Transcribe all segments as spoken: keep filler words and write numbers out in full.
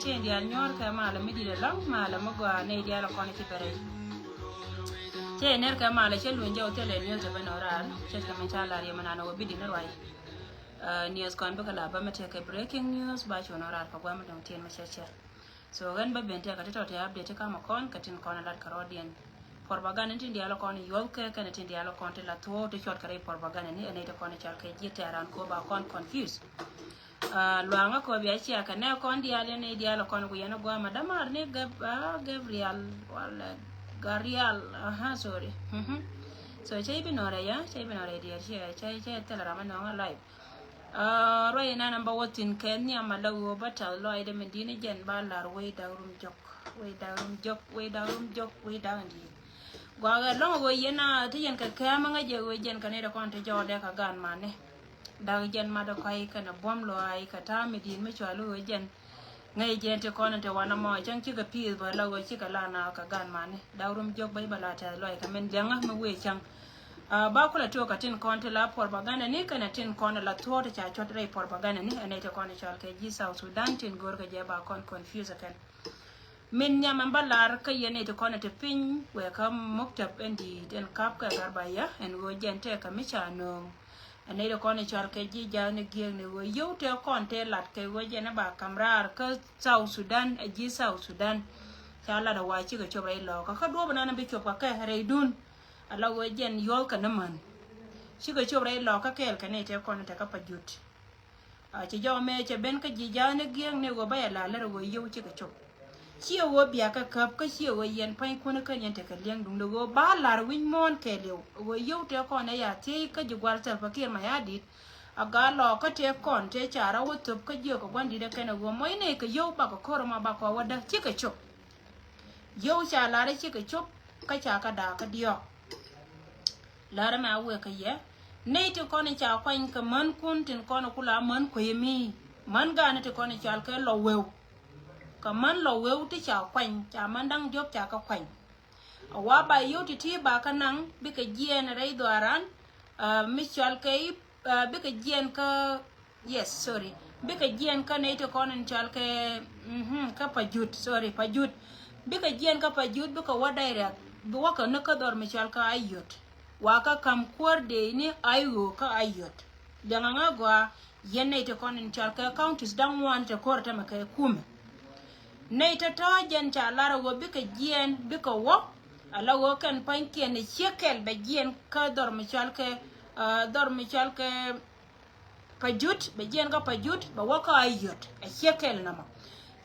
Cɛ diaal nyuɔr kɛ malɛ mi dit ɛlɔŋ, malɛ mi gɔaa nɛy diaal kɔn ci bɛ rɛy. Cɛ ner kɛ malɛ cɛ luny jɛ wä thilɛ news tɛ ben ɔ raar, cɛ kɛ mɛ ca lar yɛ mɛ nan wä bi dit ni ruay. News kɔn bikɛ la bä mɛ tekɛ breaking news ba cuɔn ɔ raar kɛ guam dɔŋ tin mɛ cɛ cɛ. So ɣän bä ben tekɛ ti tɔ ti update ti kamɛ kɔn kɛ tin kɔn lat kɛ rɔɔdiɛn. Propaganda tin diaal kɔn yuɔth kɛ kɛn tin diaal kɔn ti la thuɔɔk ti cuɔt kɛ rɛy propaganda ni ɛn nɛy ti kɔn cal kɛ ji̱ tɛɛran ko ba kɔn confuse. Luaŋä kɔ bia cia kɛ nɛ kɔn diaal yɛn ni diaal kɔn ku yɛn guama damar ni Gabriel wala Garial. Aha, sorry. So cɛ ibi nɔrɛ ya, cɛ ibi nɔrɛ diaal cia cɛ cɛ thil ram nɔŋ a live. Ruac inan an ba wä thin kɛ nhiam a la ɣöö ba tɛth lɔcdɛ min di̱n i̱ jɛn ba lar wei dak rum jɔk, wei dak rum jɔk, wei dak rum jɔk, wei dak in di̱n. Gua̱a̱k ɛlɔ̱ŋ ɣöö yɛn a ti yɛn kɛ kɛ̈m ŋäc jɛ ɣöö jɛn kɛ nɛy dɛ kɔn ti jɔɔdɛ kɛ gan mani. Dak jɛn mat dɛ kɔ̱a̱c kɛnɛ buɔ̱m luaac kɛ ta̱a̱ mi di̱i̱t mi cɔal i̱ ɣöö jɛn ŋäc jɛn ti kɔn in te wanɛ mɔ cäŋ cikɛ pi̱i̱th bä la ɣöö cikɛ la naath kɛ gan mani. Dak rum jɔk bä i̱ bä la tɛth lɔc kɛ min liɛŋä mi wëë cäŋ. Ba kulɛ tuɔɔk kɛ tin kɔn ti la propaganda ni kɛnɛ tin kɔn la thuɔɔk ti ca cuɔt rɛy propaganda ni ɛn nɛy ti kɔn cɔal kɛ ji̱ South Sudan tin go̱o̱r kɛ jɛ ba kɔn confuse kɛn. Min nhiam ɛn bä lar kä yɛn nɛy ti kɔn ti piny wëë kä muktab ɛn di̱i̱t ɛn kap kɛ Garbaya ɛn ɣöö jɛn tɛɛkä mi ca nööŋ. Ɛn nɛy ti kɔn cɔal kɛ ji̱ ja̱a̱th ni gi̱eekni ɣöö yio̱w tëë kɔn tëë lat kɛ ɣöö jɛn ɛ ba ka̱m raar kä South Sudan, ɛ ji̱ South Sudan. Ca lat ɛ wa cikɛ cop rɛy lɔɔkä kä duɔ̱ɔ̱p ɛnan bi cop kɛ kɛ rɛydun. Ala ɣöö jɛn yuɔ̱ɔ̱k kɛ ni män. Cikɛ cop rɛy lɔɔkä kɛɛl kɛ nɛy tëë kɔn tëë kä Pajut. A ci jɔw mëë cɛ ben kä ji̱ ja̱a̱th ni gi̱eekni ɣöö bä yɛ la lär ɣöö yio̱w cikɛ cop. Ciɛ ɣöö biakä käp kä ciɛ ɣöö yɛn pa̱nykun kä yɛn tekɛ li̱eŋ duundɛ ɣöö ba la̱r wi̱c muɔ̱ɔ̱n kɛɛliw ɣöö yio̱w tëë kɔn ɛ ya thiec kä ji̱ gua̱l Salva Kiir Mayardit. A gaa lɔɔkä tëë kɔn tëë ca rɔ wä thöp kä jiök kɛ gua̱n di̱t ɛ kɛn ɛ ɣöö muɔ̱cnɛ kɛ yio̱w bakɛ ko̱r ɛmɔ bakɔ wädä cikɛ cop. Yio̱w ca la̱r ɛ cikɛ cop kä ca kä da̱a̱k kä diɔ̱ɔ̱k. La̱r ɛmɛ a wëë kä yɛ nɛy ti kɔn ca kuany kɛ mänkun tin kɔn kula män kuecä mi män ga̱a̱ni ti kɔn cɔal kɛ lɔ wëw. Kɛ män lɔ wëw ti ca kuany ca män da̱ŋ diɔ̱k ca kä kuany. A wa ba yio̱w ti ti ba kä naŋ bikɛ jiɛɛn rɛy dhɔaaran mi cɔal kɛ i̱ bikɛ jiɛɛn kä Yes, sorry. Bikɛ jiɛn kä nɛy ti kɔn in cɔal kɛ, mhm, kä Pajut, sorry, Pajut. Bikɛ jiɛn kä Pajut bikɛ wä direct bi wä kɛ ni kä dhɔr mi cɔal kä Ayot. Wa kä kam kuäär dee ni Ayo kä Ayot. Liɛŋɛ ŋä gɔaa yɛn nɛy ti kɔn in cɔal kɛ counties da̱ŋ ŋuan te ko̱r tämɛ kɛ kumɛ. Nɛy tɔ̱tɔ̱ jɛn ca lar a ɣöö bikɛ jiɛn bikɛ wä. Ala ɣöö kɛn pa̱nykiɛn ni ciek kɛl bɛ jiɛn kä dhɔr mi cɔal kɛ, ah, dhɔr mi cɔal kɛ Pajut, bɛ jiɛn kä Pajut bɛ wä kä Ayot. A ciek kɛl nɔmɔ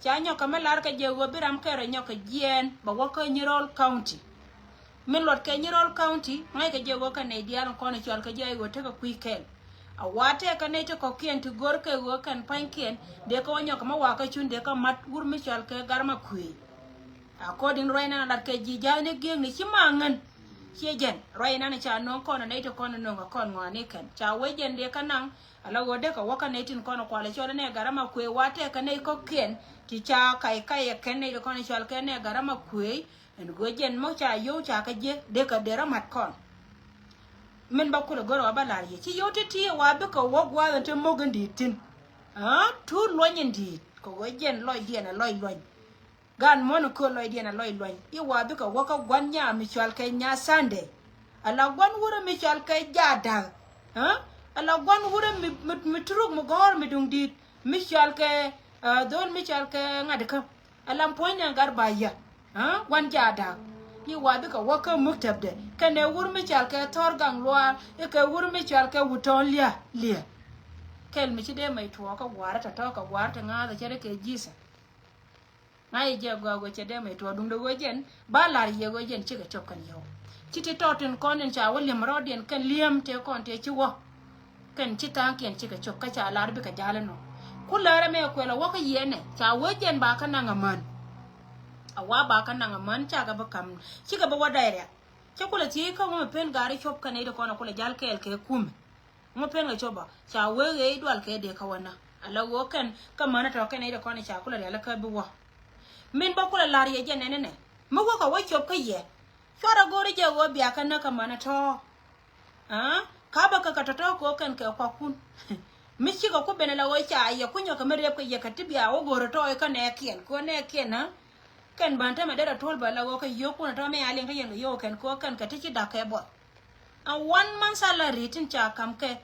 ca nyɔk kɛ mi lar kɛ jɛ ɣöö bi ram kɛl rɔ nyɔk kɛ jiɛn bɛ wä kä Nyirol County. Min luɔt kɛ Nyirol County ŋa̱ckɛ jɛ ɣöö kɛ nɛy diaal kɔn cɔal kɛ jɛ Ayot tekɛ kui̱ kɛl. A wa tɛkɛ nɛy ti kɔ̱kiɛn ti go̱r kɛ ɣöö kɛn pa̱nykiɛn dee kɛ wä nyɔk kɛ mi wakä cun dee kɛ mat wur mi cɔal kɛ Garma Kuëëc. According ruac nan a lat kɛ ji̱ ja̱a̱th ni gi̱eekni ci ma ŋän. Ciɛ jɛn ruac nan ca no̱o̱ŋ kɔn a nɛy ti kɔn a no̱o̱ŋ a kɔn ŋɔaani kɛn ca wee jɛn dee kä naŋ. Ala ɣöö dee kɛ wä kä nɛy tin kɔn a kualɛ cɔl a nɛ Garma Kuëëc wa tɛkɛ nɛy kɔ̱kiɛn ti ca kac kac ɛ kɛn nɛy ti kɔn a cɔal kɛ nɛ Garma Kuëëc. Ɛn ɣöö jɛn mɔ ca yio̱w ca kä jiɛ dee kɛ dee rɔ mat kɔn. Min ba kulɛ go̱r ɣä ba lar yɛ ci yio̱w ti̱ti̱ wa bikɛ wä gua̱a̱th ɛn te mo̱k in di̱i̱t thi̱n. Aa, tuut luɔny in di̱i̱t kɛ ɣöö jɛn lɔcdiɛn a lɔc luɔny. Gan muɔ̱n kööl lɔcdiɛn a lɔc luɔny i̱ wa bikɛ wä kä gua̱n nyaa mi cɔal kɛ Nyaa Sunday. Ala gua̱n wurä mi cɔal kɛ Jaada̱k. Aa, ala gua̱n wurä mi, mi, mi turuk mi gɔ̱r mi duŋ di̱i̱t mi cɔal kɛ, aa, dho̱l mi cɔal kɛ ŋa̱t kä. Alam puɔ̱ny ni aŋ gat ba yä. Aa, gua̱n Jaada̱k. I̱ wa bikɛ wä kä muktäbdɛ kɛnɛ wur mi cɔal kɛ Thɔr Gaŋ Luaar i̱ kɛ wur mi cɔal kɛ Wutɔ̱ɔ̱n Lia̱a̱ Lia̱a̱. Kɛl mi ci dee mɛy tuɔɔk kä gua̱a̱rä tɔ̱tɔ̱ kɛ gua̱a̱rä ti ŋa̱a̱th a cɛ ri kɛ Jesus. Ŋa̱c jɛ gɔaa ɣöö cɛ dee mɛy tuɔɔk duundɛ ɣöö jɛn ba la̱r yɛ ɣöö jɛn cikɛ cop kɛn yio̱w. Ci ti tɔɔt tin kɔn in ca wä li̱em rɔɔdiɛn kɛn li̱em tëë kɔn tëë ci wä. Kɛn ci tha̱a̱ŋkiɛn cikɛ cop kä ca lar bikɛ ja̱l inɔ. Ku lärɛ mɛ kuɛl a wä kä yiɛnɛ ca wee jɛn ba kä naŋ amän. A wa ba kä naŋ amän cakɛ bi ka̱m cikɛ bi wä dɛy riak. Cä kulɛ thiec kä ŋuɔ̱mɛ pen gaari cop kä nɛy ti kɔn a kulɛ ja̱l kɛɛl kɛ kumɛ. Ŋuɔ̱ pen kɛ cop a ca wee ɣee i̱ dual kɛ dee kä wä na. A la ɣöö kɛn kä mänä tɔ̱ kɛn nɛy ti kɔn a ca kulɛ rial kä bi wä. Min bä kulɛ la̱r yɛ jɛ nɛnɛ nɛ mi wä kɛ wä cop kä yɛ. Cuarɛ go̱o̱ri jɛ ɣöö bia kɛ näk kä mänä tɔ̱. Aa, ka bä kɛ kɛ tɔ̱tɔ̱ kɛ ɣöö kɛn kɛ kuakun. Mi cikɛ ku ben ala ɣöö ca yɛ kunyɔkɛ mi rep kɛ yɛ kɛ ti bia wä go̱o̱r tɔɔy kä nɛɛkiɛn kɛ ɣöö nɛɛkiɛn ɛ kɛn bän tämɛ derɛ tuɔl bä ala ɣöö kɛ yio̱o̱kun tɔ̱ mi a liŋ kä yɛn kɛ yio̱o̱k kɛn kɛ ɣöö kɛn kɛ ti ci da̱k kɛ buɔth. Ɛn one month salary tin ca ka̱m kɛ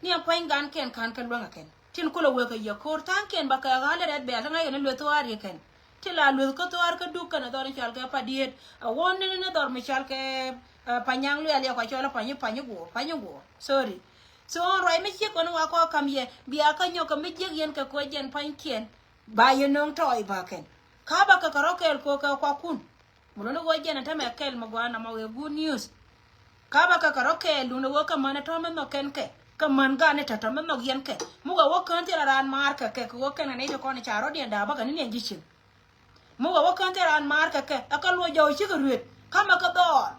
ni ɛn pua̱ny gan kɛn ka̱n kɛ luäŋ ɛ kɛn tin kulɛ wek kɛ yɛ ko̱r tha̱a̱ŋkiɛn bä kɛ ɣa̱l rɛt bɛ̈ɛ̈l kä ŋa̱c kɛn lueth thuaar yɛ kɛn. Ti la lueth kä thuaar kä duk kɛn ɛ dhɔr in cɔal kɛ Padiet. Ɛ wä ni ni dhɔr mi cɔal kɛ Panyaŋ Luɛl yɛ kua cɔl ɛ Panyi Panyi guɔ Panyi guɔ. Sorry. So ruac mi ciek kɔn wa kɔ kam yɛ bia kä nyɔk kɛ mi jiek yɛn kɛ kɔ jɛn pa̱nykiɛn. Ba yɛ no̱o̱ŋ tɔɔy ba kɛn ka ba kɛ kɛ rɔ kɛɛl kɔ kɛ kua kun. Mi luni wä jɛn ɛ tämɛ kɛl mi gua̱a̱n amɔ wee good news. Ka ba kɛ kɛ rɔ kɛɛl luni wä kɛ män ɛ tɔ̱ mi nhɔk kɛn kɛ kɛ män gan ɛ tɔ̱ tɔ̱ mi nhɔk yɛn kɛ mi wä wä kään thil a raan maar kɛ kɛ kɛ wä kɛn ɛ nɛy ti kɔn ɛ ca rɔ̱diɛn da̱a̱ bä kɛ ni niɛn ji̱ cin. Mi wä wä kään thil raan maar kɛ kɛ ɛ kɛ luɔ jɔw cikɛ ruet kamɛ kɛ dhɔɔr.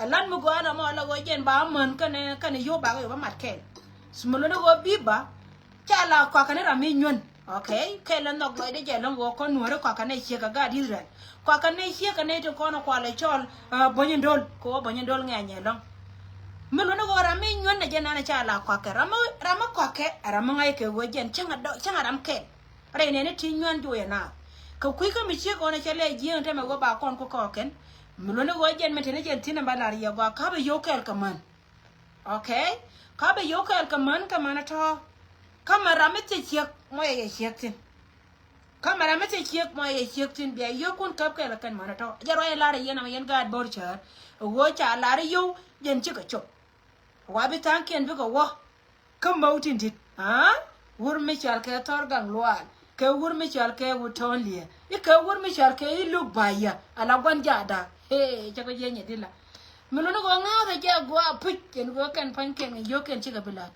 Ɛ lan mi gɔaa nɔmɔ ala ɣöö jɛn ba män kɛnɛ kɛnɛ yio̱w bakɛ yio̱w bä mat kɛl. Mi luni ɣöö bi̱i̱ ba ca la kɔakɛ ni ram mi nyuän. Okay, kɛl ɛ nhɔk lɔcdɛ jɛ lɔ̱ŋ ɣöö kɔn nuääri kɔakɛ nɛ ciek ɛ gaat Israel. Kɔakɛ nɛ ciek ɛ nɛ ti kɔn ɛ kual ɛ cɔl buɔ̱ny in do̱l kɛ ɣöö buɔ̱ny in do̱l ŋɛ̈ny ɛ lɔ̱ŋ. Mi luni ɣöö ram mi nyuän ɛ jɛ nan ɛ ca la kɔakɛ ram mi ram mi kɔakɛ ɛ ram mi ŋa̱c kɛ ɣöö jɛn cäŋ ɛ dɔ̱ cäŋ ɛ ram kɛl. Rɛy nɛni ti nyuan juɔyɛ naath. Kɛ kui̱ kä mi ciek ɣɔn cɛ lɛ jiääŋ tɛmɛ ɣöö ba kɔn ku kɔɔkɛn. Mi luɔ̱ni ɣöö jɛn mi teni jɛn thi̱n ɛn ba lar yɛ gɔaa ka̱pɛ yio̱w kɛɛl kɛ män. Okay. Ka̱pɛ yio̱w kɛɛl kɛ män kɛ män ɛ tɔ̱. Kä mɛ ram mi thiec ciek mɔ yɛ yɛ ciek thi̱n. Kä mɛ ram mi thiec ciek mɔ yɛ yɛ ciek thi̱n bia yio̱wkun käp kɛɛl kɛ kɛn män ɛ tɔ̱ jɛ ruac ɛ lar ɛ yɛn ɛmɛ yɛn gaat bo̱r cäär. Ɣöö ca lar yio̱w jɛn cikɛ cop. Wa bi tha̱a̱ŋkiɛn bikɛ wä. Kä mountain dit aa wur mi cɔal kɛ Thɔr Gaŋ Luaal kɛ wur mi cɔal kɛ Wut Tɔn Liɛ i̱ kɛ wur mi cɔal kɛ i̱ Luk Bayä ala gua̱n jaatda. Hee cɛ kɛ jiɛc nyɛ dit la. Mi luni kɛ ɣöö ŋa̱a̱th ɛ jɛ a gua̱a̱ puc kɛn kɛ ɣöö kɛn pa̱nykiɛn kɛ yio̱o̱kiɛn cikɛ bi la̱t.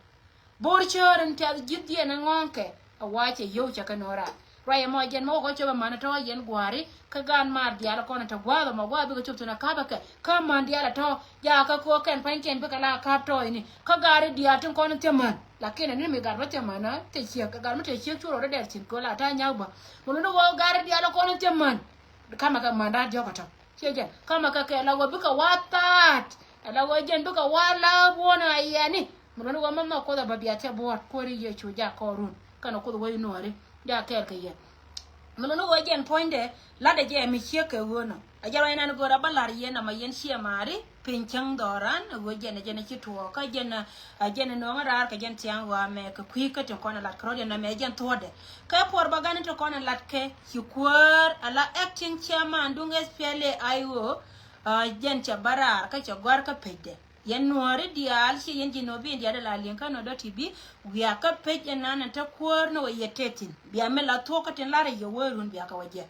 Bo̱r cäär in piath ji̱thdiɛn ɛ ŋɔ̱ɔ̱ŋkɛ. A wa̱a̱ cɛ yio̱w cɛ kɛ no̱o̱ra. Ruac ɛmɔ jɛn mɛ wä kɔ cop ɛmän tɔ̱ yɛn gua̱a̱ri kä gaan maar diaal kɔn tɛ gua̱a̱th ɛmɔ gua̱a̱ bikɛ cop thi̱n ɛ ka̱pɛ kɛ kä män diaal ɛ tɔ̱. Jakä kɛ ɣöö kɛn pa̱nykiɛn bikɛ la ka̱p tɔ̱ ini kä gaari diaal tin kɔn in thiämän. Lakin ɛn ni mi gat bä thiämän ɛ tɛ ciek ɛ gat mi tɛ ciek cu rɔɔdɛ dɛr thi̱n kɛ ɣöö la ta̱a̱ nyak bä. Mɛ luni ɣöö gaari diaal ɛ kɔn in thiämän. Kamɛ kɛ män da̱a̱ diɔ̱k ɛ tɔ̱. Ciɛ jɛn kamɛ kɛ kɛ la ɣöö bikɛ wa̱a̱ thaat. Ɛ la ɣöö jɛn bikɛ wa̱a̱ la buɔ̱n a yɛni. Mi luɔ̱ni ɣöö mɛ nhɔk Kuoth ɛ bä bia thiɛ buɔ̱ɔ̱t Kuäär i̱ Yecu jak kɔɔrun kɛnɛ Kuoth wec nuɔ̱ɔ̱ri. Jak kɛɛl kɛ yɛn. Mi luɔ̱ni ɣöö jɛn puɔ̱nydɛ la̱tdɛ jɛ mi ciek kɛ ɣöönɔ. A jɛ ruac nan go̱o̱r a bä la̱r yɛn ama yɛn ciɛ maari piny cäŋ dhɔran ɛ ɣöö jɛn ɛ jɛn ɛ ci tuɔɔk kä jɛn ɛ jɛn ɛ no̱o̱ŋ ɛ raar kɛ jɛn thia̱a̱ŋ ɣɔaa mɛ kɛ kui̱ kä tin kɔn ɛ la̱t kɛ rɔ̱diɛn ɛmɛ ɛ jɛn thuɔ̱ɔ̱dɛ. Kɛ puɔr bä gan in tin kɔn ɛ la̱t kɛ ci Kuäär ala acting chairman duŋ S P L A I O. Jɛn cɛ bä raar kä cɛ gɔ̱a̱r kä pecdɛ. Yɛn nuɔ̱ɔ̱ri diaal ci yɛn ji̱ nɔ bi in diaal dee la li̱eŋ kä nɔ dɔ̱ ti bi wiak kä pec in nan in te Kuäär ni wä yɛ te thi̱n bia mi la thuɔ̱k kä tin lar yɛ wee run bia kɛ wä jɛ.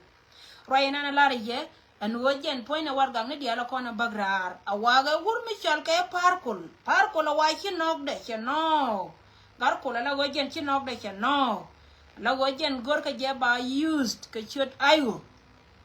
Ruac in nan lar yɛ ɛn ɣöö jɛn puɔ̱ny ni warɛgakni diaal kɔn in bäk raar a wakɛ wur mi cɔal kɛ Pa̱a̱r Kol. Pa̱a̱r Kol a wa ci nɔɔkdɛ cɛ nɔɔk. Gat Kol a la ɣöö jɛn ci nɔɔkdɛ cɛ nɔɔk. La ɣöö jɛn go̱rkɛ jɛ ba used kɛ ciöt I O.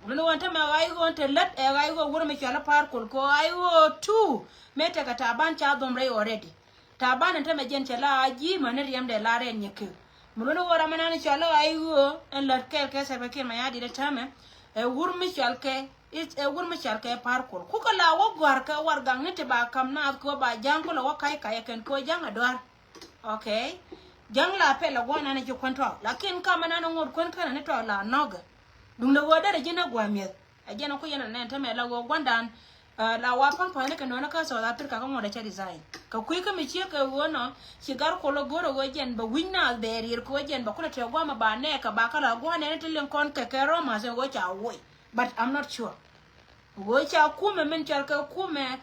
Luni ɣöö tämɛ ɣa̱c ɣöö te lät ɛ ɣa̱c ɣöö wur mi cɔal i̱ Pa̱a̱r Kol kɛ ɣa̱c ɣöö tu. Mëë tekɛ Taban ca dhom rɛy already. Taban ɛn tämɛ jɛn cɛ la a ji̱ mäni riɛmdɛ la rɛn nyɛ kek. Mi luni ɣöö ram ɛnan cɔal i̱ ɣa̱c ɣöö ɛn lät kɛɛl kɛ Salva Kiir Mayardit ɛ tämɛ. Ɛ wur mi cɔal kɛ ɛ wur mi cɔal kɛ Pa̱a̱r Kol kukɛ la wä gɔ̱a̱r kɛ warɛgakni ti ba ka̱m naath kɛ ɣöö ba ja̱ŋ kulɛ wä ka̱c ka̱c ɛ kɛn kɛ ɣöö ja̱ŋ ɛ dua̱r. Okay. Ja̱ŋ la pɛl ɛ gua̱n an ɛ ci kuän tɔ̱ lakin kamɛ nan ɛ ŋot kuän känɛ ni tɔ̱ la nɔ̱kɛ. Duundɛ ɣöö derɛ ji̱n ɛ gua̱a̱ mi̱eth ɛ jɛn ɛ ku yɛn ɛ nɛn tämɛ la ɣöö gua̱ndan. La wa pa̱ŋ pa̱thni kɛ nöönä kä South Africa kä ŋot ɛ cɛ resign kɛ kui̱ kä mi ciek kɛ ɣöö nɔ ci Gat Kol ɛ go̱r ɛ ɣöö jɛn bɛ wi̱c naath bɛ rier kɛ ɣöö jɛn bɛ kulɛ tɛɛ gua̱a̱mɛ ba nɛɛkɛ ba kä la gua̱a̱nɛ ni ti liŋ kɔn kɛ kɛ Romas ɛ ɣöö ca woc. But I'm not sure. Ɣöö ca kumɛ min cɔal kɛ kumɛ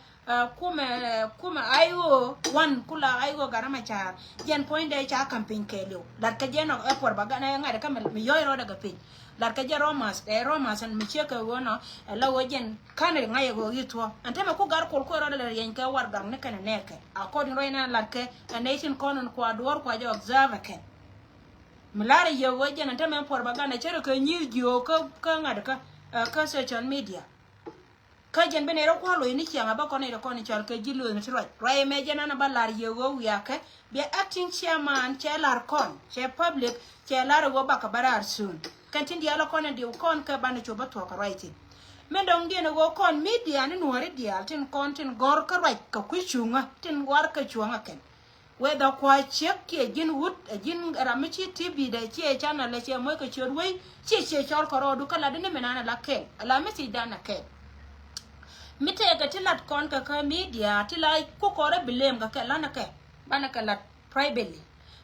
kumɛ kumɛ I O one kula I O Gat Macar. Jɛn puɔ̱nydɛ ca ka̱m piny kɛɛliw latkɛ jɛ nɔ ɛ puɔr ba ganɛ ŋa̱t kä mi yɔ̱c rɔɔdɛ kɛ piny. Latkɛ jɛ Romas ɛ Romas ɛn mi ciek kɛ ɣöö nɔ ɛ la ɣöö jɛn ka̱n ri ŋa̱c ɛ ɣöö i̱ thuɔ̱k ɛn tämɛ ku Gat Kol kuɛ rɔɔdɛ lɛ riɛny kɛ warɛgakni kɛnɛ nɛɛkɛ. According rɔy nɛ latkɛ ɛn nɛ i̱ tin kɔn in kua duɔ̱ɔ̱r kua jɛ observe ɛ kɛn. Mi la̱rä yɛ ɣöö jɛn ɛn tämɛ puɔr ba ganɛ cärɛ kɛ nyi̱i̱th jiöök kä ŋa̱t kä kä social media. Kä jɛn bi nɛy rɔ kua̱r loc ni ciaŋ a bä kɔn nɛy rɔ kɔn cɔl kɛ ji̱ lo̱thni ti ruac ruac ɛmɛ jɛn an a bä la̱r yɛ ɣöö wiakɛ. Bia acting chairman cɛ la̱r kɔn cɛ public cɛ la̱r ɛ ɣöö bakɛ bä raar soon. Kɛn tin diaal ɛ kɔn in diw kɔn kɛ banɛ cop bä thuɔ̱k kɛ ruac thi̱n. Min dɔ̱ŋdiɛn ɛ ɣöö kɔn media ni nuɔ̱ɔ̱ri diaal tin kɔn tin gɔ̱r kä ruac kɛ kui̱ cuŋä tin gua̱r kɛ cuɔ̱ŋä kɛn. Whether kua ciek kiɛ ji̱n wut, ɛ ji̱n ram mi ci T V dɛ ciɛ channel ɛ ciɛ moc kɛ ciöt wei, ciɛ ciɛ cɔl kɛ rɔɔdu kä latdä ni mi nan ala kɛl, ala message dan a kɛl. Mi tɛkɛ ti lat kɔn kɛ kä media, ti la ku kɔrɛ blame kɛ kɛ lanɛ kɛ, banɛ kɛ lat privately.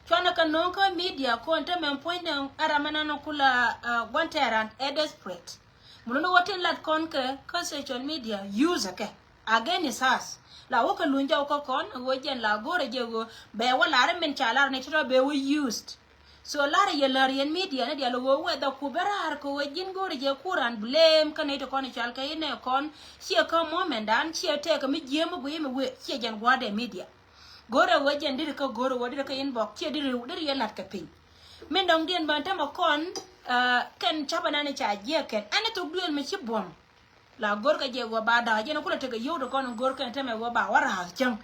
Cuanɛ kɛ no̱o̱ŋ kä media kɔn te mɛn puɔ̱nydɛ ɛ ram mi nan ku la, uh, gua̱n tɛran ɛ desperate. Mun ni wä tin lat kɔn kɛ kä social media, use kɛ against us. La wä kɛ luny jɔw kä kɔn, wä jɛn la go̱rɛ jɛ wä, bɛ wä lar min ca lar ni ti tɔ bɛ wä used. So lar yɛ lar yɛn media ni dial wä whether ku bɛ rar kɛ wä ji̱n go̱rɛ jɛ kuran blame kä ni ti kɔn ical kɛ inɛ kɔn, ciɛ kä moment dan, ciɛ tɛkɛ mi jiɛ mi gui mi wee, ciɛ jɛn guardɛ media. Go̱rɛ wä jɛn diri kä go̱rɛ wä diri kä inbox, ciɛ diri, diri yɛ lat kɛ piny. Min dɔŋ diɛn bän tämɛ kɔn, uh, kɛn capɛ nani ca jiɛ kɛn. Ɛn ni thok duël mi ci buɔm. La go̱rkɛ jɛ wä ba da̱a̱ jɛn kulɛ tekɛ yio̱w ti kɔn go̱rkɛ tämɛ wä ba wä ra̱a̱ cäŋ.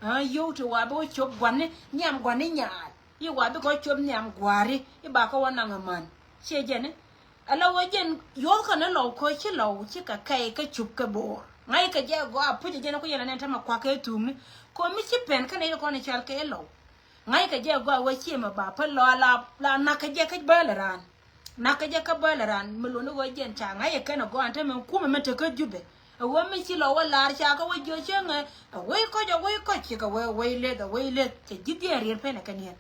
Aa, yio̱w ti wa bi wä cop gua̱ni nhiam gua̱ni nyaal. I̱ wa bi kɔ cop nhiam gua̱ri i̱ ba kɔ wä naŋ aman. Ciɛ jɛn i̱ ala wä jɛn yuɔ̱thkɛ ni lɔw kɔ ci lɔw ci kɛ kɛy kä cup kɛ bo̱o̱r. Ŋa̱ckɛ jɛ gɔaa puc jɛn ku yɛn anɛn tämɛ kua̱kɛ thuumni. Kɔ mi ci pɛn kä nɛy ti kɔn i̱ cal kɛ lɔw. Ŋa̱ckɛ jɛ gɔaa wä ciɛ mɛ ba pä lɔ la, la na̱kɛ jɛ kä bäl raan. Nakä jɛ kä bäl ran mi luni ɣöö jɛn ca ŋa̱c ɛ kɛn ɛ gɔaa ɛn te mɛn kumɛ mɛn te kä Jubɛ. Ɛ ɣöö mi ci lɔ wä laar ca kä wä jiö cäŋɛ ɛ wei kɔc ɛ wei kɔc ci kɛ wee wei leth ɛ wei leth cɛ ji̱ dhiɛn rier pen ɛ kɛ niɛn.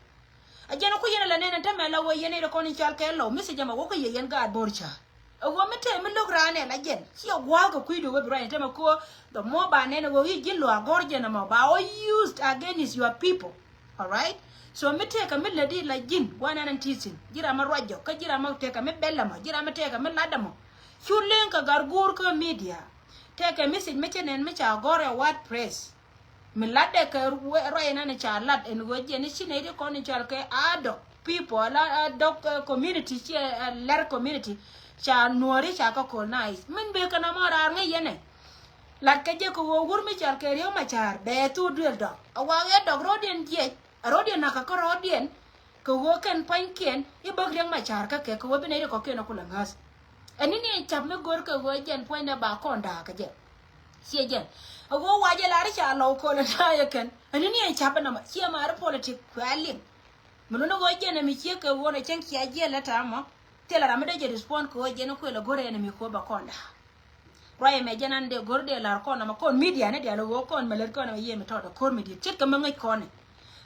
Ɛ jɛn ɛ ku yɛn ɛ la nɛn ɛn te mɛ la wee yɛn ɛ kɔn in cal kɛ lɔw mi ci jɛ mɛ wä kä yɛ yɛn gaat bo̱r ca. Ɛ ɣöö mi te mi lo̱k raan ɛ la jɛn ci ɛ gua̱a̱k kɛ kui̱du wee bi ruac ɛn te mɛ ko̱o̱. The more ba nɛn ɛ ɣöö i̱ ji̱ luaak gɔ̱r jɛn ɛmɔ ba wä used against your people. Alright. So mi tëëkä mi lätdi la ji̱n gua̱n ɛn ɛn ti̱thi̱n ji̱ ram mi ruac jɔk kä ji̱ ram mi tëëkä mi bɛl ɛmɔ ji̱ ram mi tëëkä mi lat ɛmɔ. Cu leŋ kɛ gar guur kä media. Tëëkɛ message mi cä nɛn mi ca gɔ̱r ɛ WordPress. Mi latdɛ kɛ ruac ɛn ɛn ca lat ɛn ɣöö jiɛn i̱ ci nɛy ti kɔn in cɔal kɛ Adok people la Adok, uh, community ci, uh, lɛr community. Ca nuɔ̱ɔ̱ri ca kä colonize min bee kɛ nɔmɔ raar ŋäc yɛn ɛ. Lat kɛ jɛ kɛ ɣöö wur mi cɔal kɛ Riek Machar bɛ thuk duël dɔk. A wak ɛ dɔk ro̱diɛn jiɛc, a ro̱diɛn nakä kä ro̱diɛn. Kɛ ɣöö kɛn pua̱nykiɛn i̱ bäk Riek Machar kä kɛ kɛ ɣöö bi nɛy ri kɔ̱kiɛn a kulɛ ŋäth. Ɛn ni ni ɛn ca̱p mi go̱r kɛ ɣöö jɛn pua̱nydɛ ba kɔn da̱a̱k kɛ jɛ. Ciɛ jɛn. A ɣöö wa jɛ lar i̱ ca lɔw köl ɛ ta̱a̱ yɛ kɛn. Ɛn ni ni ɛn ca̱p ɛnɔmɔ ciɛ maari politik kuɛ a liŋ. Mi luni ɣöö jɛn ɛ mi ciek kɛ ɣöö nɛ cäŋ cia jiɛl ɛ ta̱a̱ mɔ. Thilɛ ram mi dee jɛ respond kɛ ɣöö jɛn ɛ kuël ɛ go̱r ɛn ɛ mi ko̱o̱p ɛ kɔn da̱a̱k. Ruac ɛmɛ jɛn an dee go̱r dee lar kɔn ɛmɛ kɔn media ni dial ɣöö kɔn mɛ lät kɔn ɛmɛ yiëë mi tɔɔt ɛ ko̱r mi di̱i̱t ce̱tkɛ mi ŋäc kɔn ɛ.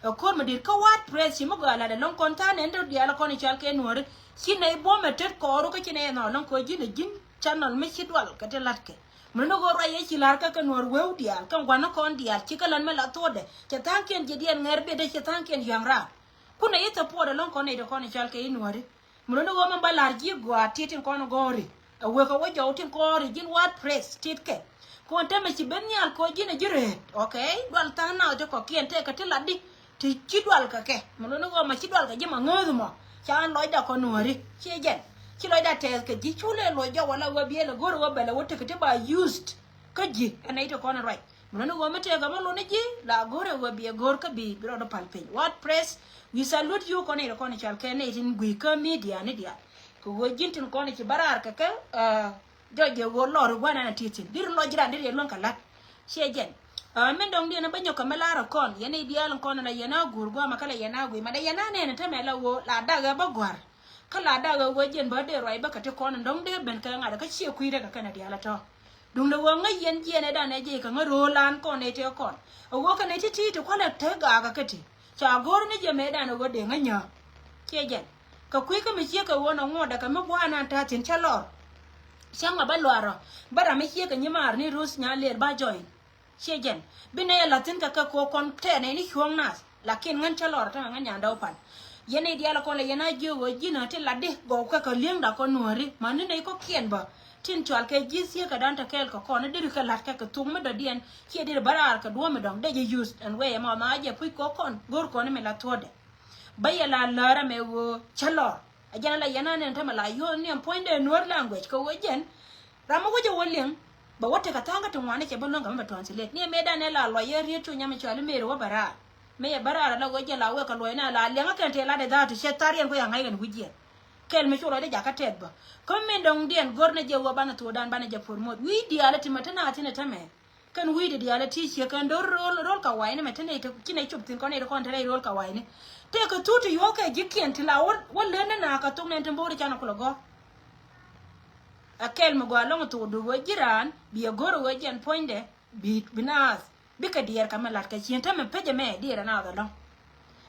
Ɛ ko̱r mi di̱i̱t kä WordPress ci mi gɔaa lat ɛlɔ̱ŋ kɔn tha̱a̱n ɛn dee dial kɔn i̱ cɔal kɛ nuɔ̱ɔ̱ri. Ci nɛy buɔ̱mɛ tet kɔɔru kä ci nɛy ɛnhɔk ɛlɔ̱ŋ kɛ ji̱n ɛ ji̱n channel mi ci dual kɛ ti la̱tkɛ. Mi ni ɣöö ruac ɛ ci la̱r kä kɛ nuɔ̱ɔ̱r weu diaal kɛn gua̱n ni kɔn diaal ci kä la̱t mi la thuɔ̱ɔ̱dɛ. Cɛ tha̱a̱ŋkiɛn ji̱ diɛn ŋɛr biɛt dee cɛ tha̱a̱ŋkiɛn yɔ̱a̱ŋ raar. Kun ɛ i̱ support ɛlɔ̱ŋ kɔn nɛy ti kɔn i̱ cɔal kɛ i̱ nuɔ̱ɔ̱ri. Mi luni ɣöö mɛn ba la̱r ji̱ gɔaa ti̱t tin kɔn gɔ̱ri. Ɛ wek ɛ wä jɔw tin kɔɔri ji̱n WordPress ti̱t kɛ. Kɔn te mɛ ci ben nhial kɔ ji̱n ɛ ji̱ reet. Okay? Dual tha̱a̱ŋ nath ti kɔ̱kiɛn tëëkɛ ti latdi. Ti ci dual kɛ kɛ. Mi luni ɣöö mɛ ci dual kɛ ji̱ mɛ ŋääth mɔ. Ca ɣän lɔcda kɔ nuɔ̱ɔ̱ri. Ciɛ jɛn. Ci lɔcda tɛɛth kɛ ji̱ cu lɛ loc jɔw wala wä biɛl ɛ go̱ri wä bɛl ɛ wä tekɛ ti ba used. Kä ji̱ ɛ nɛy ti kɔn ɛ ruac. Mi luni ɣöö mi tëëkɛ mi luni ji̱ la go̱r ɛ ɣöö bi ɛ go̱r kä bi bi rɔɔdɛ pal piny. WordPress, we salute you kɔn ɛ kɔn ɛ cɔal kɛ nɛy tin gui̱i̱ kä media ni diaal. Kɛ ɣöö ji̱n tin kɔn ɛ ci bä raar kɛ kɛ, ɛ, jɔc ɛ ɣöö lɔr ɛ gua̱n ɛn ɛ ti̱i̱ thi̱n. Diri lɔc ji̱ raan diri ɛ luäŋ kɛ la̱t. Ciɛ jɛn. Ɛ, min dɔ̱ŋ diɛn ɛ bä nyɔk kɛ mi la̱r ɛ kɔn, yɛn i̱ diaal in kɔn ɛ la yɛn a guur gua̱a̱mɛ kä la yɛn a gui̱i̱. Ma dee yɛn a nɛn ɛ tämɛ la ɣöö la dak ɛ bä gua̱r. Kä la dak ɛ ɣöö jiɛn bä dee ruac bä kɛ ti kɔn in dɔ̱ŋ dee ben kɛ ŋa̱t kä ciɛ kui̱dɛ kɛ kɛn a diaal a tɔ̱. Duundɛ ɣöö ŋäc yɛn jiɛn ɛ dan ɛ jiɛc kɛ ŋäc ro̱o̱lan kɔn nɛy tëë kɔn. Ɛ ɣöö kɛn nɛy ti̱ti̱ ti kualɛ te gaakɛ kä ti. Ca go̱r ni jɛ mëë dan ɛ ɣöö dee ŋäc nyääk. Ciɛ jɛn. Kɛ kui̱ kä mi ciek kɛ ɣöö nɔ ŋuɔ̱tdɛ kɛ mi gua̱a̱r nan ta̱a̱ thi̱n cä lɔr. Cäŋ a bä luaar rɔ. Bä ram mi ciek kɛ nyi maar ni Ruth Nyaler ba join. Ciɛ jɛn. Bi nɛy ɛ la̱th thi̱n kɛ kɛ ko̱ kɔn tɛɛr nɛy ni cuɔ̱ɔ̱ŋ nath. Lakin ŋän cä lɔr tämɛ ŋän nyandɛ wä pan. Yɛn i̱ diaal kɔn lɛ yɛn a jiök ɣöö ji̱n ɛ ti latdi gɔw kɛ kɛ li̱eŋda kɔn nuääri. Mani nɛy kɔ̱kiɛn bä. Tin cɔal kɛ ji̱ thieekädan te kɛɛl kɛ kɔn i̱ deri kɛ la̱t kɛ kɛ thuk mi dɔ̱diɛn. Ciɛ deri bä raar kɛ duɔ̱ɔ̱p mi dɔ̱ŋ dee jɛ yuth ɛn wee ɛmɔ ma a jɛ puc kɔk kɔn go̱r kɔn mi la thuɔ̱ɔ̱dɛ. Bä yɛ la läär ɛmɛ ɣöö cä lɔr. Ɛ jɛn ala yɛn a nɛn tämɛ la yio̱o̱n ni ɛn puɔ̱nydɛ nuäär language kɛ ɣöö jɛn. Ram mi wä jɛ wä liŋ bɛ wä tekɛ tha̱a̱ŋ kä ti ŋuani cɛ bä luäŋ kɛ mi bɛ translate ni ɛ mëëdan ɛ la luɔc yɛ riet cu nyam cɔali mëë ri wä bɛ raar. Mëë yɛ bä raar ala ɣöö jɛ la wek kɛ luɔcni ala liɛŋä kɛn tëë latdɛ dha̱a̱t ti cɛ thar yɛn kuɛ ya ŋa̱c kɛn wi̱c jiɛn. Kɛl mi cu luɔcdɛ jakä tɛth bä kä min dɔ̱ŋdiɛn go̱r ni jɛ ɣöö banɛ thuɔɔdan banɛ jɛ promote wi̱i̱ diaal ti mɛ te na thi̱n ɛ tämɛ. Kɛn wi̱i̱dɛ diaal ɛ ti ciek kɛn do̱r ro̱l ro̱l ka wa̱i̱ni mɛ te nɛy te ci nɛy cop thi̱n kɔn nɛy te kɔn te rɛy ro̱l ka wa̱i̱ni. Tëëkɛ thuut ti yuɔ̱thkɛ ji̱kiɛn ti la wä wä leni nakä thok nɛn ti bo̱o̱r i̱ canɛ kulɛ gɔ̱r. Ɛ kɛl mi gɔaa lɔ̱ŋ thok dup wee ji̱ raan bi ɛ go̱r ɛ wee jɛn puɔ̱nydɛ bi bi naath bikɛ diɛɛr kɛ mi la̱t kɛ cieŋ te mi pecɛ mɛ diɛɛr ɛ naath ɛlɔ̱ŋ.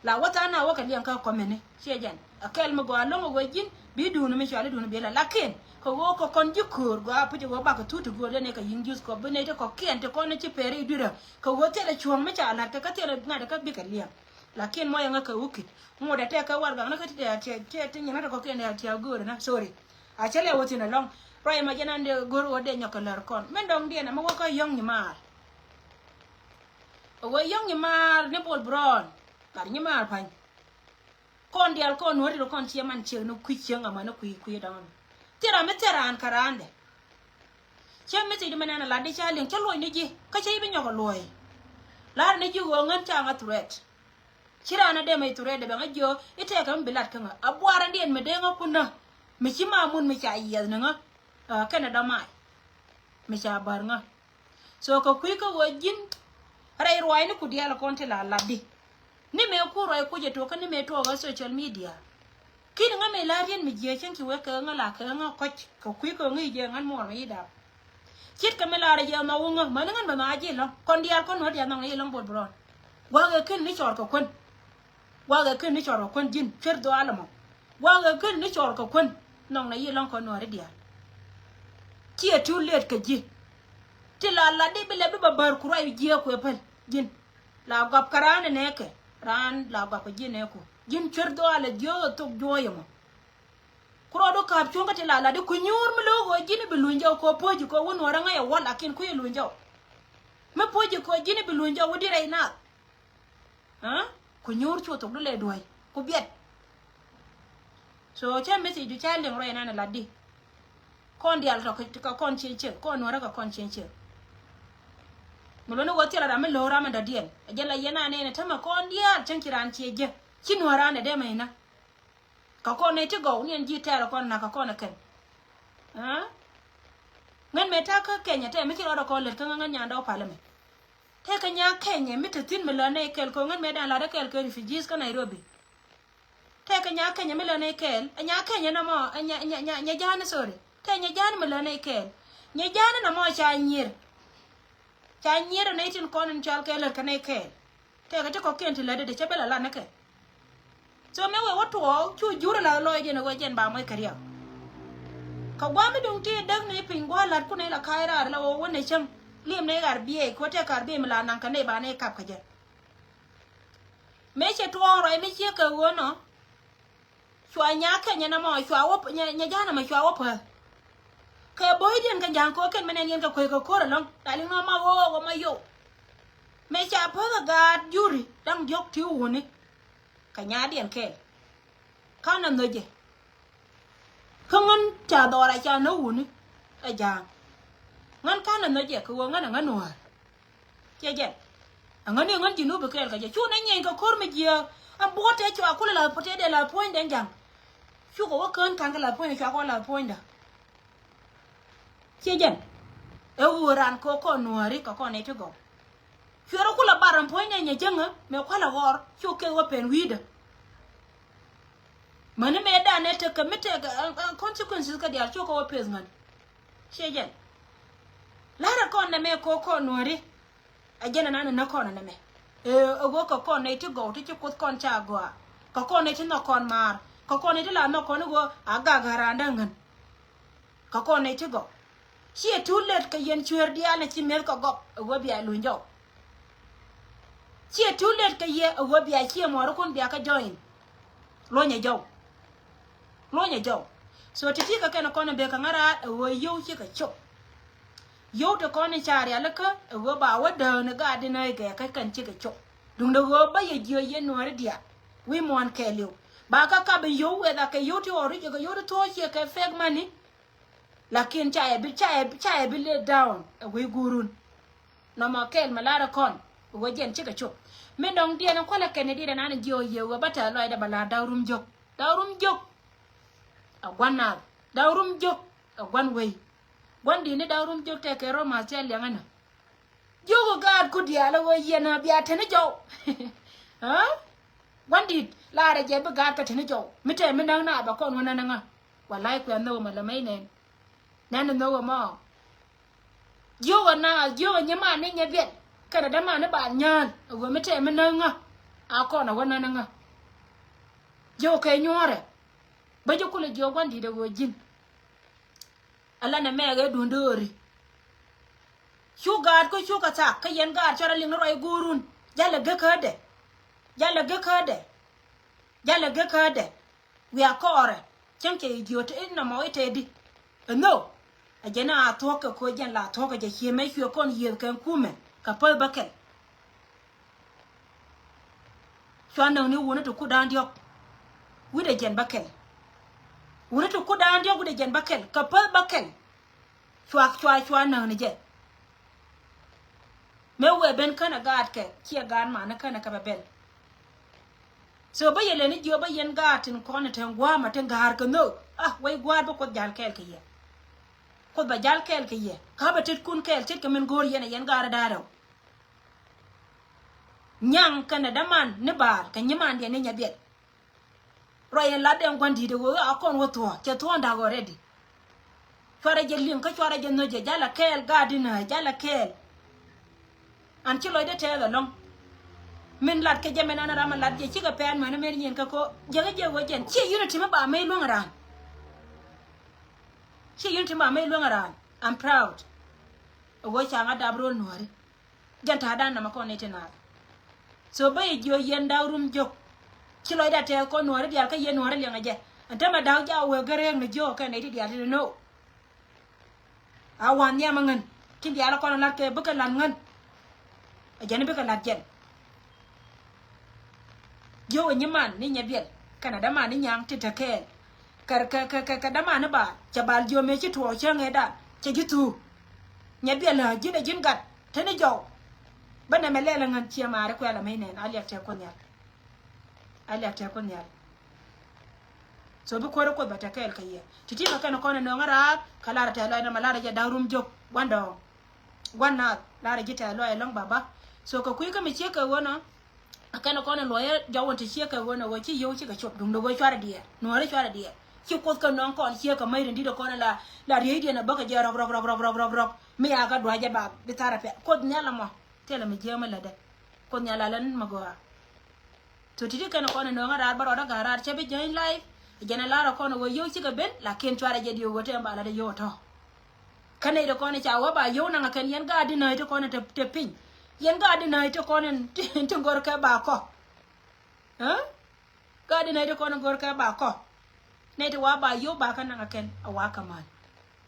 La wä tha̱a̱ŋ na wä kɛ liɛŋ kä kɔmini ciɛ jɛn. Ɛ kɛl mi gɔaa lo̱ŋ ɛ ɣöö ji̱n bi duuni mi cɔal i̱ duuni bi la lakin kɛ ɣöö kɛ kɔn ji̱ köör gɔaa puc ɛ ɣöö bakɛ thut ti gööl dee ni kɛ yi̱ŋ juth kɔ bi nɛy ti kɔ̱kiɛn ti kɔn i̱ ci pɛr i̱ dui̱rä kɛ ɣöö thilɛ cuɔ̱ɔ̱ŋ mi ca la̱t kɛ kä thilɛ ŋa̱t ɛ kä bikɛ liɛŋ. Lakin muɔyɛ ŋä kɛ wukit ŋot ɛ tɛk kɛ warɛgakni kä ti tɛ̈ tiɛ tiɛ ti nyin ŋa̱t ɛ kɔ̱kiɛn ɛ tiɛ göörä na sorry. A cä lɛ wä thi̱n ɛlɔ̱ŋ ruac ma jɛn an dee go̱r ɣöö dee nyɔk kɛ lär kɔn min dɔ̱ŋ diɛn ɛmɛ wä kä yɔ̱ŋ nyimaar. Ɛ wee yɔ̱ŋ nyimaar ni bol brɔn gat nyimaar pa̱ny. Kɔn diaal kɔn nuɔ̱ri ri kɔn ciɛ man ciek ni kui̱ cieŋ amäni kui̱ kui̱ dɔ̱ŋ. Thil ram mi thil raan kä raandɛ. Cä mi thil di mi nɛn a lat di ca liŋ cä luɔc ni ji̱ kä cä i̱ bi nyɔk a luɔ̱c. La̱r ni ji̱ ɣöö ŋän ca ŋä threat. Ci raan a dee mɛ threat dee bɛ ŋä jiö i̱ tɛɛkɛ mi bi lat kä ŋä a buar a diɛn mi dee ŋä kun nä. Mi ci ma mun mi ca yiɛth ni ŋä. Kɛnɛ dɔ̱mac mi ca bär ŋä. So kɛ kui̱ kä ɣöö ji̱n rɛy ruacni ku diaal kɔn ti la latdi. Ni mëë ku ruac kucɛ tuɔkä ni mëë tuɔɔkä social media. Ki̱n ŋä mëë la riet mi jiɛ cäŋ ci wek kɛ ŋä la kɛ ŋä kɔc kɛ kui̱ kä ŋäc jɛ ŋän muɔr mi yi dap. Ce̱tkɛ mi la rɛ jɛ ma wä ŋä mäni ŋän bɛ ma ji̱ lɔ̱ŋ kɔn diaal kɔn nuɔ̱t diaal nhɔŋ ni yi lɔ̱ŋ bol bi rɔɔn. Gua̱a̱k ɛ ken ni cɔɔr kɛ kuän. Gua̱a̱k ɛ ken ni cɔɔr kɛ kuän ji̱n cuer dhuaal ɛmɔ. Gua̱a̱k ɛ ken ni cɔɔr kɛ kuän nhɔŋ ni yi lɔ̱ŋ kɔn nuɔ̱t diaal. Ciɛ too late kɛ ji̱. Ti la lat di bi lɛ bi ba bär ku ruac jiɛ kuɛ päl ji̱n. La gɔp kɛ raan ɛ nɛɛkɛ raan la gɔp kɛ ji̱ nɛɛku ji̱n cuer dhuaal ɛ jiöök ɛ thok juɔ̱ɔ̱c ɛmɔ. Ku rɔɔdu ka̱a̱p cuɔ̱ŋ kä ti la lat di ku nyuur mi lo̱o̱k ɣöö ji̱n i̱ bi luny jɔw kɛ puɔ̱c ji̱ kɛ wun nuɔ̱ɔ̱rä ŋäc ɛ wal lakin kui̱ luny jɔw. Mi puɔ̱c ji̱ kɛ ji̱n i̱ bi luny jɔw wä di rɛy naath. Ku nyuur cu thok di lɛ duɔ̱c ku biɛt. So cä message du ca liŋ rɔy nan ɛ lat di. Kɔn diaal tɔ kɛ kɔn cieŋ cieŋ kɔn nuɔ̱ɔ̱rä kɛ kɔn cieŋ cieŋ. Mi luɔ̱ni wä thilɛ ram mi lo̱o̱ ram in dɔ̱diɛn ɛ jɛ la yɛn anɛn ɛ tämɛ kɔn diaal cäŋ ci raan cie jiɛ ci nuɔ̱ɔ̱rä anɛ dee mɛ inä. Kä kɔn nɛy ti gɔw ni ɛn ji̱ tɛɛr kɔn nak kä kɔn ɛ kɛn. Ŋän mëë ta̱a̱ kä Kenya tɛɛ mi ci rɔɔdɛ kɔn lät kä ŋä ŋän nyandɛ wä palä mɛ. Tɛɛ kä nya Kenya mi te thi̱n mi lät nɛy kɛɛl kɛ ŋän mëë dan lat ɛ kɛɛl kɛ refugees kä Nairobi. Tɛɛ kä nya Kenya mi lät nɛy kɛɛl ɛ nya Kenya nɔmɔ ɛ nya nya nya nya ja̱a̱n sorry tɛɛ nya ja̱a̱n mi lät nɛy kɛɛl. Nya ja̱a̱n nɔmɔ ca nyier. Ca nyier ɛ nɛy tin kɔn in cɔal kɛ lät kä nɛy kɛɛl. Tɛkɛ ti kɔ̱kiɛn ti lätdɛ ti cä bɛ la lan ni kɛ. So mëë wee wä tuɔɔk cu jur la lɔcdiɛn ɛ wee jɛn ba muɔc kɛ riɛk. Kɛ gua̱a̱m mi duŋ ti däk ni piny gua̱a̱ la̱t kun ni la ka̱a̱c raar la wä wä ni cäŋ liɛm ni ɣar biɛɛc kuɔ tɛk kar biɛɛc mi la naŋ kɛ ni ba ni kap kɛ jɛ. Mëë cɛ tuɔɔk ruac mi ciek kɛ ɣöö nɔ. Cua nya Kenya nɔmɔ cua wä nya nya ja̱a̱n nɔmɔ cua wä päth. Kɛ bo̱o̱cdiɛn kɛ ja̱a̱n ko̱o̱k kɛn mi nɛn yɛn kɛ kuec kɛ ko̱r ɛlɔ̱ŋ la liŋ nɔmɔ wä wä ma yow. Mëë ca päth ɛ gaat juri da̱ŋ diɔ̱k ti wuni. Kɛ nyaatdiɛn kɛɛl ka̱n ɛ nhöcɛ. Kä ŋän ca dhɔra ca nä wuni ɛ ja̱a̱n. Ŋän ka̱n ɛ nhöcɛ kɛ ɣöö ŋän ɛ ŋän nuäär. Ciɛ jɛn. Aŋäni ŋän ji̱ nup bi kɛɛl kɛ jɛ cu nɛ nyieny kɛ ko̱r mi jiääk. Ɛn buɔ̱t tëë cua kulɛ la̱th puɔ̱nydɛ ja̱ŋ. Cukɛ wä kään ka̱n kɛ la̱th puɔ̱nydɛ cua kɛ wä la̱th puɔ̱nydä. Ciɛ jɛn. Ɛ ɣöö raan kɛ kɔn nuääri kɛ kɔn nɛy ti gɔw. Cuɛ rɔ kulɛ bar ɛn puɔ̱nydɛ nyɛ jäŋä mëë kua̱lɛ ɣɔr cu kɛ wä pɛn wi̱i̱dä. Mäni mëë danɛ tekɛ mi tekɛ consequences kä diaal cukɛ wä peth ŋän. Ciɛ jɛn. La̱rä kɔn nɛmɛ kɛ kɔn nuääri. Ɛ jɛn ɛnan ɛ näk kɔn ɛ nɛmɛ. Ɛ ɣöö kɛ kɔn nɛy ti gɔw ti ci Kuoth kɔn ca gɔaa. Kɛ kɔn nɛy ti nhɔk kɔn maar. Kɛ kɔn nɛy ti la nhɔk kɔn i̱ ɣöö a gak ɛ raandä ŋän. Kɛ kɔn nɛy ti gɔw. Ciɛ too late kɛ yɛn cueer diaal ni ci mi̱eth kɛ gɔp ɛ ɣöö bia luny jɔw. Ciɛ too late kɛ yɛ ɛ ɣöö bia ciɛ muɔɔrikun bia kɛ join. Luɔ̱nyɛ jɔw. Luɔ̱nyɛ jɔw. So ti̱ti̱ kɛ kɛn kɔn in bekɛ ŋäraar ɛ ɣöö yio̱w cikɛ cop. Yio̱w ti kɔn in ca rialikä ɛ ɣöö ba wä dääk ni gaat in ɛ gɛɛkä kɛn cikɛ cop. Duundɛ ɣöö bä yɛ jiö yɛ nuääri diaal wi̱i̱ muɔ̱ɔ̱n kɛɛliw ba kä kap in yio̱w weth a kɛ yio̱w ti ɣɔw ri jɛ kɛ yio̱w ti thuɔ̱ɔ̱c ciɛ kɛ fake money. Lakin ca yɛ bi ca yɛ ca yɛ bi let down ɛ wec guurun. Nɔmɔ kɛɛl mi lar ɛ kɔn ɛ wec jɛn cikɛ cop. Mi dɔ̱ŋ diɛn in kualɛ kɛn in diɛn in an in jiö yɛ wee bä tɛ̈th lɔcdɛ bɛ lar da̱k rum jiök. Da̱k rum jiök. Ɛ gua̱n naath da̱k rum jiök. Ɛ gua̱n wec. Gua̱n di̱t ni da̱k rum jiök tɛkɛ rɔ ma̱th cɛ liɛŋä nä. Jiök ɛ gaat ku diaal ɛ ɣöö yɛn a bia teni jɔw. Aa? Gua̱ndi̱t laarɛ jɛ bi gaat kɛ teni jɔw. Mi tɛm mi näk na bɛ kɔn wä nän ɛ ŋa. Walay kuɛ nhök ɛmɔ lɛ mɛy nɛn. Nɛn ɛ nhök ɛmɔ. Jiök ɛ naath, jiök ɛ nyiman ni nyɛ biɛl. Kɛnɛ däman ni ba nyääl. Ɛ ɣöö mi tɛm mi näk ŋa. A kɔn ɛ wä nän ɛ ŋa. Jiök kɛ nyuɔ̱ɔ̱rɛ. Bä ji̱ kulɛ jiök gua̱ndi̱t ɛ ɣöö ji̱n. Ala nɛ mɛɛk ɛ duundɛ ɣöri. Cu gaat kä cu kɛ thak kä yɛn gaat cɔrɛ liŋ ni ruac guurun. Jalɛ gekädɛ. Jalɛ gekädɛ. Jalɛ gekädɛ. Wiaa kɔɔrɛ. Cäŋ cɛ idiot in nɔmɔ itɛɛdi. Ɛnhök. Ɛ jɛn a thuɔ̱k kɛ koc jɛn la thuɔ̱k kɛ jɛ ciëmɛ cuɛ kɔn yiëëth kɛn kumɛ kɛ päth bäkɛl. Cua näkni wuni ti kut da̱a̱n diɔ̱k. Wi̱cdɛ jɛn bäkɛl. Wuni ti kut da̱a̱n diɔ̱k wi̱cdɛ jɛn bäkɛl. Kɛ päth bäkɛl. Cua, cua, cua näkni jɛ. Mëë wëë ben känɛ gaatkɛ, ciɛ gaat mani känɛ kɛ bɛ bɛl. So bä yɛ leni jiö bä yɛn gaat tin kɔn tin gua̱a̱mä tin ga̱a̱r kɛ nhök. Ah, wec gua̱a̱r bä Kuoth jal kɛɛl kɛ yɛ. Kuoth bɛ jal kɛɛl kɛ yɛ. Ka bɛ tetkun kɛɛl, tetkɛ min go̱o̱r yɛn ɛ yɛn gaat da̱a̱r rɛw. Nyaŋ kɛnɛ däman ni baal kɛ nyimandiɛn ni nyɛ biɛl. Ruac in latdɛ in gua̱ndi̱t ɛ ɣöö a kɔn wä thuɔ̱ɔ̱, cɛ thuɔ̱ɔ̱ŋ da̱k already. Cuarɛ jɛ liŋ kä cuarɛ jɛ nhöcɛ, jalɛ kɛɛl gaat in ɛ, jalɛ kɛɛl. An ci lɔcdɛ tɛɛth ɛlɔ̱ŋ. Min lat kɛ jɛ min an ram a lat jɛ cikɛ pɛn mɛn mɛn nyin kä ko, jɛ kä jɛ ɣöö jɛn ciɛ unity mi ba mec luäŋ raan. Ciɛ unity mi ba mec luäŋ raan. I'm proud. Ɛ ɣöö ca ŋa dap ro̱l nuääri. Jɛn ta̱a̱dan nɔmɔ kɔn ni ti naath. So bä yɛ jiök yɛn da̱k rum jök. Ci lɔcdɛ tɛɛth kɔn nuääri diaal kä yɛn nuääri liɛŋɛ jɛ. Ɛn tämɛ da̱k jaak wee gär rɛɛk ni jiök kɛn nɛy ti diaal ti ni no. A wa̱a̱ nhiamɛ ŋän. Tin diaal kɔn lat kɛ bikɛ lat ŋän. Ɛ jɛn bikɛ lat jɛn. Jiök ɛ nyiman ni nyɛ biɛl kɛnɛ däman ni nyaŋ ti te kɛɛl. Kɛ, kɛ, kɛ, kɛ, kɛ däman ni ba cɛ bal jiök mëë ci tuɔɔk cäŋ ëëdan cɛ ji̱ thuuk. Nyɛ biɛl ɛ ji̱n ɛ ji̱n gat te ni jɔw. Bä nɛmɛ lɛl ɛ ŋän ciɛ maari kuɛl ɛ mec nɛn a liak tɛk Kuoth Nhial. A liak tɛk Kuoth Nhial. So bi kuäär Kuoth bɛ te kɛɛl kɛ yɛ. Ti̱ti̱ kɛ kɛn kɔn ɛ nööŋä raar kɛ lar ɛ tɛth lɔcdä mɛ lar ɛ jɛ da̱k rum jök gua̱ndɔɔŋ. Gua̱n naath lar ɛ ji̱ tɛth lɔc ɛlɔ̱ŋ baba. So kɛ kui̱ kä mi ciek kɛ ɣöö nɔ. A kɛn kɔn in luɔyä jɔwän ti ciek kɛ ɣöö nɛ ɣöö ci yio̱w cikɛ cop duundɛ ɣöö cuarɛ diɛɛr nuɔ̱ɔ̱ri cuarɛ diɛɛr. Ci Kuoth kɛ nɔŋ kɔn ciek kɛ mäc rin di̱t kɔn in la, la rieydiɛn a bäkɛ jɛ rɔk rɔk rɔk rɔk rɔk rɔk. Mi a kä duacɛ ba bi tharɛ pɛl Kuoth Nhial ɛmɔ. Thilɛ mi jiääk mi lätdɛ. Kuoth Nhial a lɛn mi gɔaa. So ti̱ti̱ kɛn kɔn in nööŋä raar bä rɔɔdä ga̱a̱ raar cä bi jäny live. Jɛn a lar ɛ kɔn ɛ ɣöö yio̱w cikɛ ben lakin cuarɛ jɛ diɛɛr ɣöö te ɛn ba lätdɛ yio̱w ɛ tɔ̱. Kä nɛy ti kɔn i̱ ca wä ba yio̱w naŋ ɛ kɛn yɛn gaat di nääc ti kɔn i̱ te, te piny. Yɛn gaat di nääc ti kɔn in ti, ti gör kɛ ba kɔ. Ɣä? Gaat di nääc ti kɔn in gör kɛ ba kɔ. Nɛy ti wa ba yio̱w ba kä naŋ ɛ kɛn a wa kä män.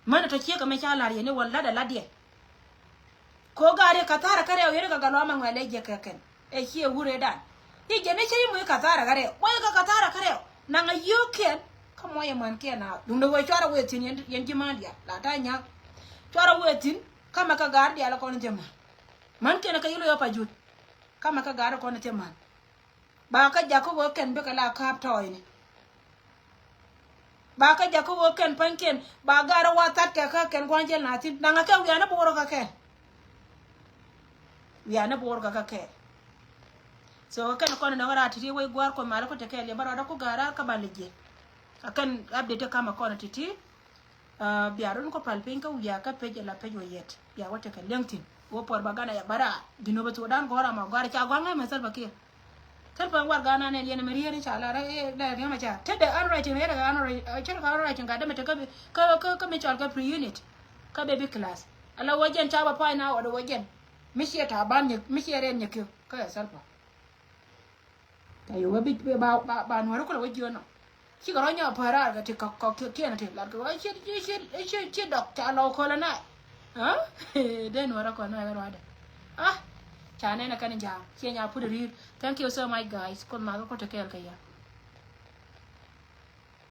Män ɛ tɔ ciek ɛmɛ ca la̱r yɛn i̱ wä la̱t ɛ la̱t yɛ. Ko gaat i̱ ka̱tha̱rä kä rɛw yɛn i̱ kɛ gat luaam ɛ ŋuɛl ɛ jiɛk kɛ kɛn. Ɛ ciɛ wur ëëdan. I̱ jɛn i̱ cä i̱ moc ka̱tha̱rä kä rɛw. Wä i̱ kɛ ka̱tha̱rä kä rɛw. Naŋ a yio̱o̱kiɛn. Kä muɔc ɛ mänkiɛn a duundɛ wee cuarɛ wee thi̱n yɛn, yɛn ji̱ män diaal. La ta̱a̱ nya̱k. Cuarɛ wee thi̱n. Kä mɛ kä ga̱a̱r diaal ɛ kɔn in thil män. Mänkiɛn ɛ kɛ yil wee ɣä pa jut. Kä mɛ kä ga̱a̱r ɛ kɔn in thil män. Ba kä jakä wee kɛn bikɛ la ka̱a̱p tɔɔyni. Ba kä jakä wee kɛn pa̱nykiɛn ba ga̱a̱r ɛ wa that kɛ kä kɛn gua̱n jɛl na thi̱n. Naŋ ɛ kɛ wianä bo̱o̱rä kä kɛn. Wianä bo̱o̱r kä kä kɛɛl. So kɛn kɔn nɔk raar ti̱ti̱ wec gua̱a̱r kɔn mal kɔ te kɛɛl yɛ bä rɔɔdä ku ga̱a̱r raar kä bal jɛ. Kä kɛn update kamɛ kɔn ti̱ti̱. Bia run kɔ pal piny kä wiaa kä pec ala pec wä yɛt bia wä tekɛ liɛŋ thi̱n. Wä puɔr ba ganɛ yɛ bä raar ji̱n wä bä thuɔɔdan gɔ̱r amɔ gɔ̱a̱r ca gua̱a̱ŋ ɛ mɛ Salva Kiir. Thil pɛn warɛgak nan ɛ liɛn ɛmɛ riet in ca lar ɛ, ɛ, ɛ, riɛm a ca. Te dee handwriting, riet ɛ kɛ handwriting, ɛ, cɛ kɛ handwriting ka dee mi te kä bi, kä, kä, kä mi cɔal kɛ pre-unit. Kä baby class. Ala wä jɛn ca bä pay na wä dee wä jɛn. Mi ciɛ ta̱a̱ ban nyɛ, mi ciɛ rɛn nyɛ kiök. Kä ɛ Salva. Ca yɛ wä bi, bi, ba, ba, ba nuɔ̱ri kulɛ wä jiön nɔ. Cikɛ rɔ nyɔk päär raar kɛ ti kɔk, kɔk kiɛn ti lat kɛ wä ci, ci, ci, ci, ci dɔk ca lɔ kolɛ na. Ɛ? Dee nuɔrä kɔn na kɛ ruadɛ. Ah, ca nɛn ɛ kɛn ja̱a̱ŋ ciɛ nya put ri̱i̱r. Thank you so much guys. Kuoth math kɛ kɔ te kɛɛl kɛ yɛ.